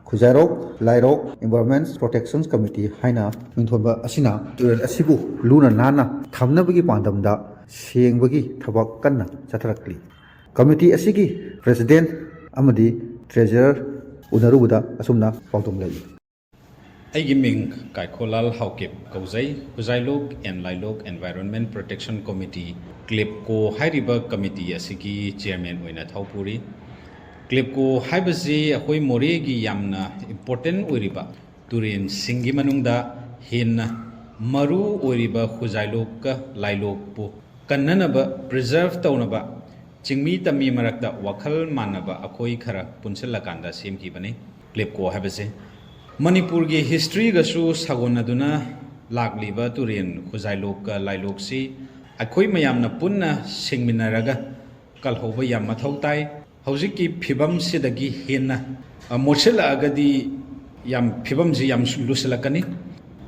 ꯈꯨꯖꯥꯏꯔꯣꯛ ꯂꯥꯏꯔꯣꯛ Environment Protection Committee ꯍꯥꯏꯅ ꯃꯤꯡꯊꯣꯟꯕ ꯑꯁꯤꯅ ꯇꯨꯔꯦꯜ ꯑꯁꯤꯕꯨ ꯂꯨꯅ ꯅꯥꯟꯅ ꯊꯝꯅꯕꯒꯤ ꯄꯥꯟꯗꯝꯗ ꯁꯦꯡꯕꯒꯤ ꯊꯕꯛ ꯀꯟꯅ ꯆꯠꯊꯔꯛꯂꯤ꯫ ꯀꯃꯤꯇꯤ ꯑꯁꯤꯒꯤ president ꯑꯃꯗꯤ treasurer ꯎꯅꯔꯨꯕꯗ ꯑꯁꯨꯝꯅ ꯄꯥꯎꯗꯝꯂꯛꯏ꯫ ꯑꯩꯒꯤ ꯃꯤꯡ ꯀꯥꯏꯈꯣꯂꯥꯜ ꯍꯥꯎꯀꯤꯞ ꯀꯧꯖꯩ꯫ ꯈꯨꯖꯥꯏꯂꯣꯛ and ꯂꯥꯏꯂꯣꯛ Environment Protection Committee, CLEEPCO ꯍꯥꯏꯔꯤꯕ ꯀꯃꯤꯇꯤ ꯑꯁꯤꯒꯤ chairman ꯑꯣꯏꯅ ꯊꯧ ꯄꯨꯔꯤ꯫ CLEEPCO ꯍꯥꯏꯕꯁꯤ ꯑꯩꯈꯣꯏ ꯃꯣꯔꯦꯒꯤ ꯌꯥꯝꯅ important ꯑꯣꯏꯔꯤꯕ ꯇꯨꯔꯦꯟꯁꯤꯡꯒꯤ ꯃꯅꯨꯡꯗ ꯍꯦꯟꯅ ꯃꯔꯨ ꯑꯣꯏꯔꯤꯕ ꯈꯨꯖꯥꯏꯂꯣꯛꯀ ꯂꯥꯏꯂꯣꯛꯄꯨ ꯀꯟꯅꯅꯕ, preserve ꯇꯧꯅꯕ ꯆꯤꯡꯃꯤ ꯇꯝꯃꯤ ꯃꯔꯛꯇ ꯋꯥꯈꯜ ꯃꯥꯟꯅꯕ ꯑꯩꯈꯣꯏ ꯈꯔ ꯄꯨꯟꯁꯤꯜꯂꯀꯥꯟꯗ ꯁꯦꯝꯈꯤꯕꯅꯤ CLEEPCO ꯍꯥꯏꯕꯁꯦ꯫ ꯃꯅꯤꯄꯨꯔꯒꯤ historyꯒꯁꯨ ꯁꯥꯒꯣꯟꯅꯗꯨꯅ ꯂꯥꯛꯂꯤꯕ ꯇꯨꯔꯦꯟ ꯈꯨꯖꯥꯏꯂꯣꯛꯀ ꯂꯥꯏꯂꯣꯛꯁꯤ ꯑꯩꯈꯣꯏ ꯃꯌꯥꯝꯅ ꯄꯨꯟꯅ ꯁꯦꯡꯃꯤꯟꯅꯔꯒ ꯀꯜꯍꯧꯕ ꯌꯥꯝ ꯃꯊꯧ ꯇꯥꯏ꯫ ꯍꯧꯖꯤꯛꯀꯤ ꯐꯤꯕꯝꯁꯤꯗꯒꯤ ꯍꯦꯟꯅ, ꯑ, ꯃꯣꯠꯁꯤꯜꯂꯛꯑꯒꯗꯤ ꯌꯥꯝ, ꯐꯤꯕꯝꯁꯤ ꯌꯥꯝ ꯂꯨꯁꯤꯜꯂꯛꯀꯅꯤ꯫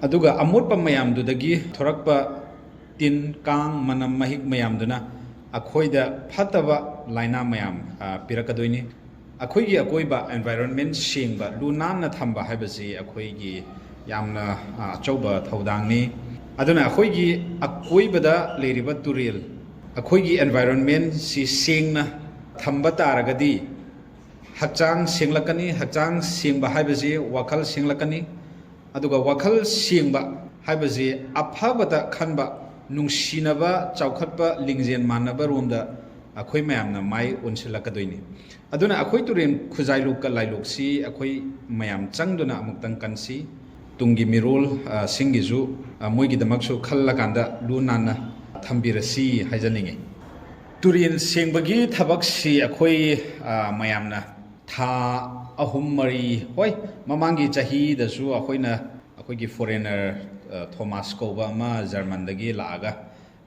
ꯑꯗꯨꯒ ꯑꯃꯣꯠꯄ ꯃꯌꯥꯝꯗꯨꯗꯒꯤ ꯊꯣꯔꯛꯄ ꯇꯤꯟ, ꯀꯥꯡ, ꯃꯅꯝ, ꯃꯍꯤꯛ ꯃꯌꯥꯝꯗꯨꯅ ꯑꯩꯈꯣꯏꯗ ꯐꯠꯇꯕ ꯂꯥꯏꯅꯥ ꯃꯌꯥꯝ, ꯑ, ꯄꯤꯔꯛꯀꯗꯣꯏꯅꯤ꯫ ꯑꯩꯈꯣꯏꯒꯤ ꯑꯀꯣꯏꯕ environment ꯁꯦꯡꯕ, ꯂꯨ ꯅꯥꯟꯅ ꯊꯝꯕ ꯍꯥꯏꯕꯁꯤ ꯑꯩꯈꯣꯏꯒꯤ ꯌꯥꯝꯅ ꯑ, ꯑꯆꯧꯕ ꯊꯧꯗꯥꯡꯅꯤ꯫ ꯑꯗꯨꯅ ꯑꯩꯈꯣꯏꯒꯤ ꯑꯀꯣꯏꯕꯗ ꯂꯩꯔꯤꯕ ꯇꯨꯔꯦꯜ, ꯑꯩꯈꯣꯏꯒꯤ environment ꯁꯤ ꯁꯦꯡꯅ ꯊꯝꯕ ꯇꯥꯔꯒꯗꯤ ꯍꯛꯆꯥꯡ ꯁꯦꯡꯂꯛꯀꯅꯤ꯫ ꯍꯛꯆꯥꯡ ꯁꯦꯡꯕ ꯍꯥꯏꯕꯁꯤ ꯋꯥꯈꯜ ꯁꯦꯡꯂꯛꯀꯅꯤ꯫ ꯑꯗꯨꯒ ꯋꯥꯈꯜ ꯁꯦꯡꯕ ꯍꯥꯏꯕꯁꯤ ꯑꯐꯕꯇ ꯈꯟꯕ, ꯅꯨꯡꯁꯤꯅꯕ, ꯆꯥꯎꯈꯠꯄ, ꯂꯤꯡꯖꯦꯜ ꯃꯥꯟꯅꯕ ꯔꯣꯝꯗ ꯑꯩꯈꯣꯏ ꯃꯌꯥꯝꯅ ꯃꯥꯏ ꯑꯣꯟꯁꯤꯜꯂꯛꯀꯗꯣꯏꯅꯤ꯫ ꯑꯗꯨꯅ ꯑꯩꯈꯣꯏ ꯇꯨꯔꯦꯜ ꯈꯨꯖꯥꯏꯂꯨꯛꯀ ꯂꯥꯏꯂꯨꯛꯁꯤ ꯑꯩꯈꯣꯏ ꯃꯌꯥꯝ ꯆꯪꯗꯨꯅ ꯑꯃꯨꯛꯇꯪ ꯀꯟꯁꯤ꯫ ꯇꯨꯡꯒꯤ ꯃꯤꯔꯣꯜ, ꯑ, ꯁꯤꯡꯒꯤꯁꯨ, ꯑ, ꯃꯣꯏꯒꯤꯗꯃꯛꯁꯨ ꯈꯜꯂꯀꯥꯟꯗ ꯂꯨ ꯅꯥꯟꯅ ꯊꯝꯕꯤꯔꯁꯤ ꯍꯥꯏꯖꯅꯤꯡꯉꯤ꯫ ꯇꯨꯔꯦꯜ ꯁꯦꯡꯕꯒꯤ ꯊꯕꯛꯁꯤ ꯑꯩꯈꯣꯏ, ꯑ, ꯃꯌꯥꯝꯅ ꯊꯥ ꯑꯍꯨꯝ ꯃꯔꯤ, ꯍꯣꯏ, ꯃꯃꯥꯡꯒꯤ ꯆꯍꯤꯗꯁꯨ ꯑꯩꯈꯣꯏꯅ, ꯑꯩꯈꯣꯏꯒꯤ foreigner, ꯑ, ꯊꯣꯃꯥꯁ ꯀꯧꯕ ꯑꯃ ꯖꯔꯃꯟꯗꯒꯤ ꯂꯥꯛꯑꯒ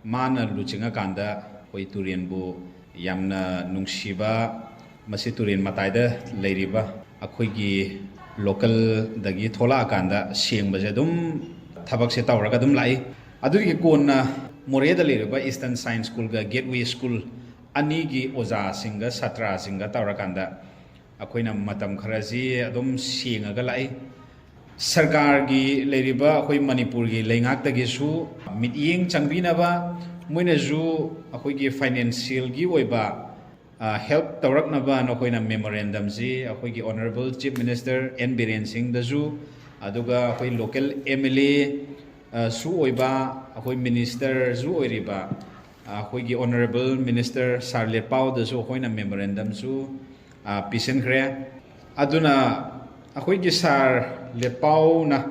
ꯃꯥꯅ ꯂꯨꯆꯤꯡꯉꯀꯥꯟꯗ ꯑꯩꯈꯣꯏ ꯇꯨꯔꯦꯜꯕꯨ ꯌꯥꯝꯅ ꯅꯨꯡꯁꯤꯕ, ꯃꯁꯤ ꯇꯨꯔꯦꯜ ꯃꯇꯥꯏꯗ ꯂꯩꯔꯤꯕ ꯑꯩꯈꯣꯏꯒꯤ localꯗꯒꯤ ꯊꯣꯛꯂꯛꯑꯀꯥꯟꯗ ꯁꯦꯡꯕꯁꯦ ꯑꯗꯨꯝ ꯊꯕꯛꯁꯦ ꯇꯧꯔꯒ ꯑꯗꯨꯝ ꯂꯥꯛꯏ꯫ ꯑꯗꯨꯒꯤ ꯀꯣꯟꯅ ꯃꯣꯔꯦꯗ ꯂꯩꯔꯤꯕ Eastern Science Schoolꯒ Gateway School ꯑꯅꯤꯒꯤ ꯑꯣꯖꯥꯁꯤꯡꯒ ꯁꯥꯇ꯭ꯔꯁꯤꯡꯒ ꯇꯧꯔꯀꯥꯟꯗ ꯑꯩꯈꯣꯏꯅ ꯃꯇꯝ ꯈꯔꯁꯤ ꯑꯗꯨꯝ ꯁꯦꯡꯉꯒ ꯂꯥꯛꯏ꯫ ꯁꯔꯀꯥꯔꯒꯤ ꯂꯩꯔꯤꯕ ꯑꯩꯈꯣꯏ ꯃꯅꯤꯄꯨꯔꯒꯤ ꯂꯩꯉꯥꯛꯇꯒꯤꯁꯨ ꯃꯤꯠꯌꯦꯡ ꯆꯪꯕꯤꯅꯕ, ꯃꯣꯏꯅꯁꯨ ꯑꯩꯈꯣꯏꯒꯤ financialꯒꯤ ꯑꯣꯏꯕ, ꯑ, help ꯇꯧꯔꯛꯅꯕ ꯑꯩꯈꯣꯏꯅ memorandumꯁꯤ ꯑꯩꯈꯣꯏꯒꯤ Honourable Chief Minister N Biren ꯁꯤꯡꯗꯁꯨ, ꯑꯗꯨꯒ ꯑꯩꯈꯣꯏ local M L A, ꯑ, ꯁꯨ ꯑꯣꯏꯕ, ꯑꯩꯈꯣꯏ ministerꯁꯨ ꯑꯣꯏꯔꯤꯕ, ꯑ, ꯑꯩꯈꯣꯏꯒꯤ Honourable Minister Sir ꯂꯦꯠꯄꯥꯎꯗꯁꯨ ꯑꯩꯈꯣꯏꯅ memorandumꯁꯨ, ꯑ, ꯄꯤꯁꯤꯟꯈ꯭ꯔꯦ꯫ ꯑꯗꯨꯅ ꯑꯩꯈꯣꯏꯒꯤ Sir ꯂꯦꯠꯄꯥꯎꯅ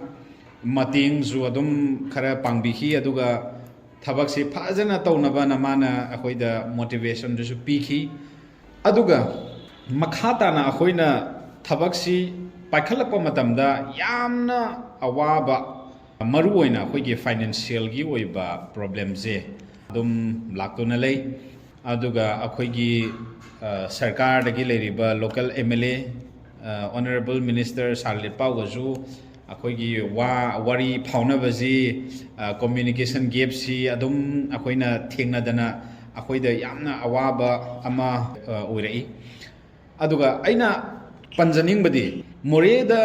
ꯃꯇꯦꯡꯁꯨ ꯑꯗꯨꯝ ꯈꯔ ꯄꯥꯡꯕꯤꯈꯤ, ꯑꯗꯨꯒ ꯊꯕꯛꯁꯤ ꯐꯖꯅ ꯇꯧꯅꯕꯅ ꯃꯥꯅ ꯑꯩꯈꯣꯏꯗ motivationꯗꯨꯁꯨ ꯄꯤꯈꯤ꯫ ꯑꯗꯨꯒ ꯃꯈꯥ ꯇꯥꯅ ꯑꯩꯈꯣꯏꯅ ꯊꯕꯛꯁꯤ ꯄꯥꯏꯈꯠꯂꯛꯄ ꯃꯇꯝꯗ ꯌꯥꯝꯅ ꯑꯋꯥꯕ, ꯃꯔꯨꯑꯣꯏꯅ ꯑꯩꯈꯣꯏꯒꯤ financialꯒꯤ ꯑꯣꯏꯕ problemꯁꯦ ꯑꯗꯨꯝ ꯂꯥꯛꯇꯨꯅ ꯂꯩ꯫ ꯑꯗꯨꯒ ꯑꯩꯈꯣꯏꯒꯤ, ꯑ, ꯁꯔꯀꯥꯔꯗꯒꯤ ꯂꯩꯔꯤꯕ local M L A, ꯑ, Honourable Minister Sir ꯂꯦꯠꯄꯥꯎꯒꯁꯨ ꯑꯩꯈꯣꯏꯒꯤ ꯋꯥ, ꯋꯥꯔꯤ ꯐꯥꯎꯅꯕꯁꯤ, ꯑ, communication gapꯁꯤ ꯑꯗꯨꯝ ꯑꯩꯈꯣꯏꯅ ꯊꯦꯡꯅꯗꯅ ꯑꯩꯈꯣꯏꯗ ꯌꯥꯝꯅ ꯑꯋꯥꯕ ꯑꯃ, ꯑ, ꯑꯣꯏꯔꯛꯏ꯫ ꯑꯗꯨꯒ ꯑꯩꯅ ꯄꯟꯖꯅꯤꯡꯕꯗꯤ, ꯃꯣꯔꯦꯗ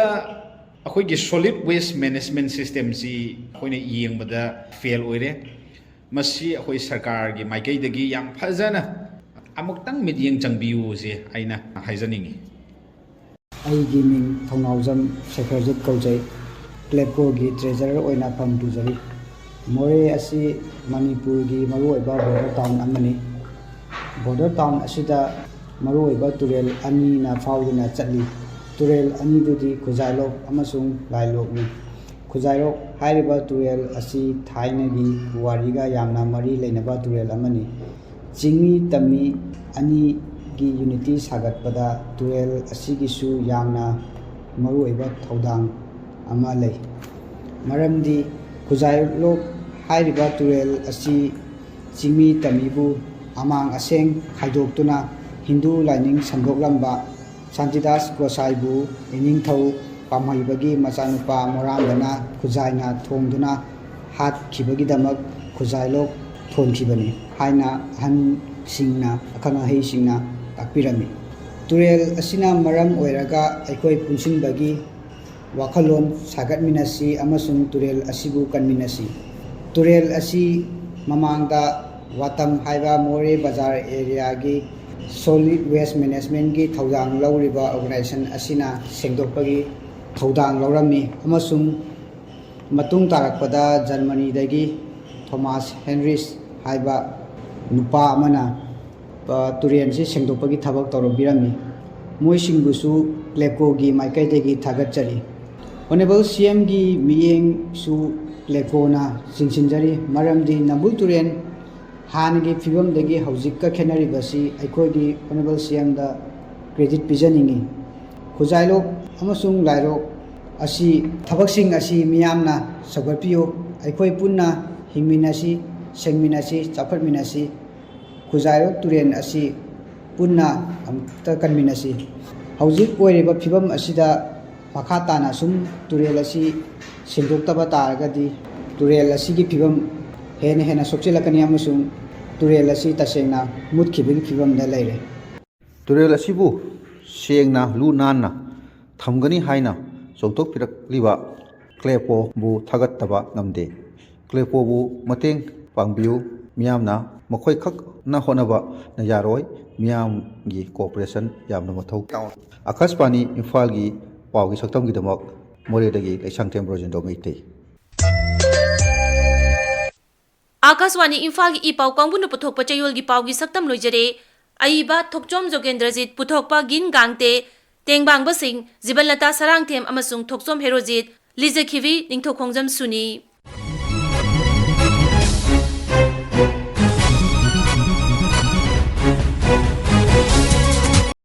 ꯑꯩꯈꯣꯏꯒꯤ solid waste management systemꯁꯤ ꯑꯩꯈꯣꯏꯅ ꯌꯦꯡꯕꯗ fail ꯑꯣꯏꯔꯦ꯫ ꯃꯁꯤ ꯑꯩꯈꯣꯏ ꯁꯔꯀꯥꯔꯒꯤ ꯃꯥꯏꯀꯩꯗꯒꯤ ꯌꯥꯝ ꯐꯖꯅ ꯑꯃꯨꯛꯇꯪ ꯃꯤꯠꯌꯦꯡ ꯆꯪꯕꯤꯌꯨꯁꯦ ꯑꯩꯅ ꯍꯥꯏꯖꯅꯤꯡꯉꯤ꯫ ꯑꯩꯒꯤ ꯃꯤꯡ ꯊꯧꯅꯥꯎꯖꯝ ꯁꯦꯈꯔꯖꯤꯠ ꯀꯧꯖꯩ꯫ ꯀ꯭ꯂꯦꯞꯀꯣꯒꯤ ꯇ꯭ꯔꯦꯖꯔꯔ ꯑꯣꯏꯅ ꯐꯝ ꯄꯨꯖꯔꯤ꯫ ꯃꯣꯔꯦ ꯑꯁꯤ ꯃꯅꯤꯄꯨꯔꯒꯤ ꯃꯔꯨꯑꯣꯏꯕ ꯕꯣꯔꯗꯔ ꯇꯥꯎꯟ ꯑꯃꯅꯤ꯫ ꯕꯣꯔꯗꯔ ꯇꯥꯎꯟ ꯑꯁꯤꯗ ꯃꯔꯨꯑꯣꯏꯕ ꯇꯨꯔꯦꯜ ꯑꯅꯤꯅ ꯐꯥꯎꯗꯨꯅ ꯆꯠꯂꯤ꯫ ꯇꯨꯔꯦꯜ ꯑꯅꯤꯗꯨꯗꯤ ꯈꯨꯖꯥꯏꯂꯣꯛ ꯑꯃꯁꯨꯡ ꯂꯥꯏꯂꯣꯛꯅꯤ꯫ ꯈꯨꯖꯥꯏꯔꯣꯛ ꯍꯥꯏꯔꯤꯕ ꯇꯨꯔꯦꯜ ꯑꯁꯤ ꯊꯥꯏꯅꯒꯤ ꯄꯨꯋꯥꯔꯤꯒ ꯌꯥꯝꯅ ꯃꯔꯤ ꯂꯩꯅꯕ ꯇꯨꯔꯦꯜ ꯑꯃꯅꯤ꯫ ꯆꯤꯡꯃꯤ ꯇꯝꯃꯤ ꯑꯅꯤꯒꯤ ꯌꯨꯅꯤꯇꯤ ꯁꯥꯒꯠꯄꯗ ꯇꯨꯔꯦꯜ ꯑꯁꯤꯒꯤꯁꯨ ꯌꯥꯝꯅ ꯃꯔꯨꯑꯣꯏꯕ ꯊꯧꯗꯥꯡ ꯑꯃ ꯂꯩ꯫ ꯃꯔꯝꯗꯤ ꯈꯨꯖꯥꯏꯂꯣꯛ ꯍꯥꯏꯔꯤꯕ ꯇꯨꯔꯦꯜ ꯑꯁꯤ ꯆꯤꯡꯃꯤ ꯇꯝꯃꯤꯕꯨ ꯑꯃꯥꯡ ꯑꯁꯦꯡ ꯈꯥꯏꯗꯣꯛꯇꯨꯅ ꯍꯤꯟꯗꯨ ꯂꯥꯏꯅꯤꯡ ꯁꯟꯗꯣꯛꯂꯝꯕ ꯁꯥꯟꯇꯤꯗꯥꯁ ꯒꯣꯁꯥꯏꯕꯨ ꯏꯅꯤꯡꯊꯧ ꯄꯥꯝꯍꯩꯕꯒꯤ ꯃꯆꯥꯅꯨꯄꯥ ꯃꯣꯔꯥꯝꯕꯅ ꯈꯨꯖꯥꯏꯅ ꯊꯣꯡꯗꯨꯅ ꯍꯥꯠꯈꯤꯕꯒꯤꯗꯃꯛ ꯈꯨꯖꯥꯏꯂꯣꯛ ꯊꯣꯟꯈꯤꯕꯅꯤ ꯍꯥꯏꯅ ꯑꯍꯟꯁꯤꯡꯅ, ꯑꯈꯪ ꯑꯍꯩꯁꯤꯡꯅ ꯇꯥꯛꯄꯤꯔꯝꯃꯤ꯫ ꯇꯨꯔꯦꯜ ꯑꯁꯤꯅ ꯃꯔꯝ ꯑꯣꯏꯔꯒ ꯑꯩꯈꯣꯏ ꯄꯨꯟꯁꯤꯟꯕꯒꯤ ꯋꯥꯈꯜꯂꯣꯟ ꯁꯥꯒꯠꯃꯤꯟꯅꯁꯤ ꯑꯃꯁꯨꯡ ꯇꯨꯔꯦꯜ ꯑꯁꯤꯕꯨ ꯀꯟꯃꯤꯟꯅꯁꯤ꯫ ꯇꯨꯔꯦꯜ ꯑꯁꯤ ꯃꯃꯥꯡꯗ ꯋꯥꯇꯝ ꯍꯥꯏꯕ ꯃꯣꯔꯦ ꯕꯖꯥꯔ ꯑꯦꯔꯤꯌꯥꯒꯤ solid waste managementꯀꯤ ꯊꯧꯗꯥꯡ ꯂꯧꯔꯤꯕ organization ꯑꯁꯤꯅ ꯁꯦꯡꯗꯣꯛꯄꯒꯤ ꯊꯧꯗꯥꯡ ꯂꯧꯔꯝꯃꯤ ꯑꯃꯁꯨꯡ ꯃꯇꯨꯡ ꯇꯥꯔꯛꯄꯗ ꯖꯔꯃꯅꯤꯗꯒꯤ ꯊꯣꯃꯥꯁ ꯍꯦꯟꯔꯤꯁ ꯍꯥꯏꯕ ꯅꯨꯄꯥ ꯑꯃꯅ, ꯑ, ꯇꯨꯔꯦꯜꯁꯤ ꯁꯦꯡꯗꯣꯛꯄꯒꯤ ꯊꯕꯛ ꯇꯧꯔꯛꯄꯤꯔꯝꯃꯤ꯫ ꯃꯣꯏꯁꯤꯡꯕꯨꯁꯨ ꯀ꯭ꯂꯦꯞꯀꯣꯒꯤ ꯃꯥꯏꯀꯩꯗꯒꯤ ꯊꯥꯒꯠꯆꯔꯤ꯫ Honourable CMꯒꯤ ꯃꯤꯠꯌꯦꯡꯁꯨ ꯀ꯭ꯂꯦꯞꯀꯣꯅ ꯆꯤꯡꯁꯤꯟꯖꯔꯤ, ꯃꯔꯝꯗꯤ ꯅꯝꯕꯨꯜ ꯇꯨꯔꯦꯜ ꯍꯥꯟꯅꯒꯤ ꯐꯤꯕꯝꯗꯒꯤ ꯍꯧꯖꯤꯛꯀ ꯈꯦꯠꯅꯔꯤꯕꯁꯤ ꯑꯩꯈꯣꯏꯒꯤ Honourable CMꯗ credit ꯄꯤꯖꯅꯤꯡꯏ꯫ ꯈꯨꯖꯥꯏꯂꯣꯛ ꯑꯃꯁꯨꯡ ꯂꯥꯏꯔꯣꯛ ꯑꯁꯤ, ꯊꯕꯛꯁꯤꯡ ꯑꯁꯤ ꯃꯤꯌꯥꯝꯅ ꯁꯧꯒꯠꯄꯤꯌꯨ꯫ ꯑꯩꯈꯣꯏ ꯄꯨꯟꯅ ꯍꯤꯡꯃꯤꯟꯅꯁꯤ, ꯁꯦꯡꯃꯤꯟꯅꯁꯤ, ꯆꯥꯎꯈꯠꯃꯤꯟꯅꯁꯤ꯫ ꯈꯨꯖꯥꯏꯔꯣꯛ ꯇꯨꯔꯦꯜ ꯑꯁꯤ ꯄꯨꯟꯅ ꯑꯃꯨꯛꯇ ꯀꯟꯃꯤꯟꯅꯁꯤ꯫ ꯍꯧꯖꯤꯛ ꯑꯣꯏꯔꯤꯕ ꯐꯤꯕꯝ ꯑꯁꯤꯗ ꯃꯈꯥ ꯇꯥꯅ ꯁꯨꯝ ꯇꯨꯔꯦꯜ ꯑꯁꯤ ꯁꯦꯡꯗꯣꯛꯇꯕ ꯇꯥꯔꯒꯗꯤ ꯇꯨꯔꯦꯜ ꯑꯁꯤꯒꯤ ꯐꯤꯕꯝ ꯍꯦꯟꯅ ꯍꯦꯟꯅ ꯁꯣꯛꯆꯤꯜꯂꯛꯀꯅꯤ ꯑꯃꯁꯨꯡ ꯇꯨꯔꯦꯜ ꯑꯁꯤ ꯇꯁꯦꯡꯅ ꯃꯨꯠꯈꯤꯕꯒꯤ ꯐꯤꯕꯝꯗ ꯂꯩꯔꯦ꯫ ꯇꯨꯔꯦꯜ ꯑꯁꯤꯕꯨ ꯁꯦꯡꯅ ꯂꯨ ꯅꯥꯟꯅ ꯊꯝꯒꯅꯤ ꯍꯥꯏꯅ ꯆꯣꯡꯊꯣꯛꯄꯤꯔꯛꯂꯤꯕ ꯀ꯭ꯂꯦꯄꯣꯕꯨ ꯊꯥꯒꯠꯇꯕ ꯉꯝꯗꯦ꯫ ꯀ꯭ꯂꯦꯄꯣꯕꯨ ꯃꯇꯦꯡ ꯄꯥꯡꯕꯤꯌꯨ꯫ ꯃꯤꯌꯥꯝꯅ ꯃꯈꯣꯏ ꯈꯛꯅ ꯍꯣꯠꯅꯕꯅ ꯌꯥꯔꯣꯏ꯫ ꯃꯤꯌꯥꯝꯒꯤ cooperation ꯌꯥꯝꯅ ꯃꯊꯧ ꯇꯥꯏ꯫ ꯑꯀꯥꯁꯕꯥꯅꯤ ꯏꯝꯐꯥꯜꯒꯤ ꯄꯥꯎꯒꯤ ꯁꯛꯇꯝꯒꯤꯗꯃꯛ ꯃꯣꯔꯦꯗꯒꯤ ꯂꯩꯁꯥꯡꯊꯦꯝ ꯕ꯭ꯔꯣꯖꯦꯟꯗ꯭ꯔꯣ ꯃꯩꯇꯩ꯫ ꯑꯥꯀꯥꯁꯕꯥꯅꯤ ꯏꯝꯐꯥꯜꯒꯤ ꯏ ꯄꯥꯎ ꯀꯥꯡꯕꯨꯅ ꯄꯨꯊꯣꯛꯄ ꯆꯌꯣꯜꯒꯤ ꯄꯥꯎꯒꯤ ꯁꯛꯇꯝ ꯂꯣꯏꯖꯔꯦ꯫ ꯑꯏꯕ ꯊꯣꯛꯆꯣꯝ ꯖꯣꯒꯦꯟꯗ꯭ꯔꯖꯤꯠ, ꯄꯨꯊꯣꯛꯄ ꯒꯤꯟ ꯒꯥꯡꯇꯦ, ꯇꯦꯡꯕꯥꯡꯕꯁꯤꯡ ꯖꯤꯕꯟꯂꯇꯥ ꯁꯔꯥꯡꯊꯦꯝ ꯑꯃꯁꯨꯡ ꯊꯣꯛꯆꯣꯝ ꯍꯦꯔꯣꯖꯤꯠ, ꯂꯤꯖꯈꯤꯕꯤ ꯅꯤꯡꯊꯧꯈꯣꯡꯖꯝ ꯁꯨꯅꯤ꯫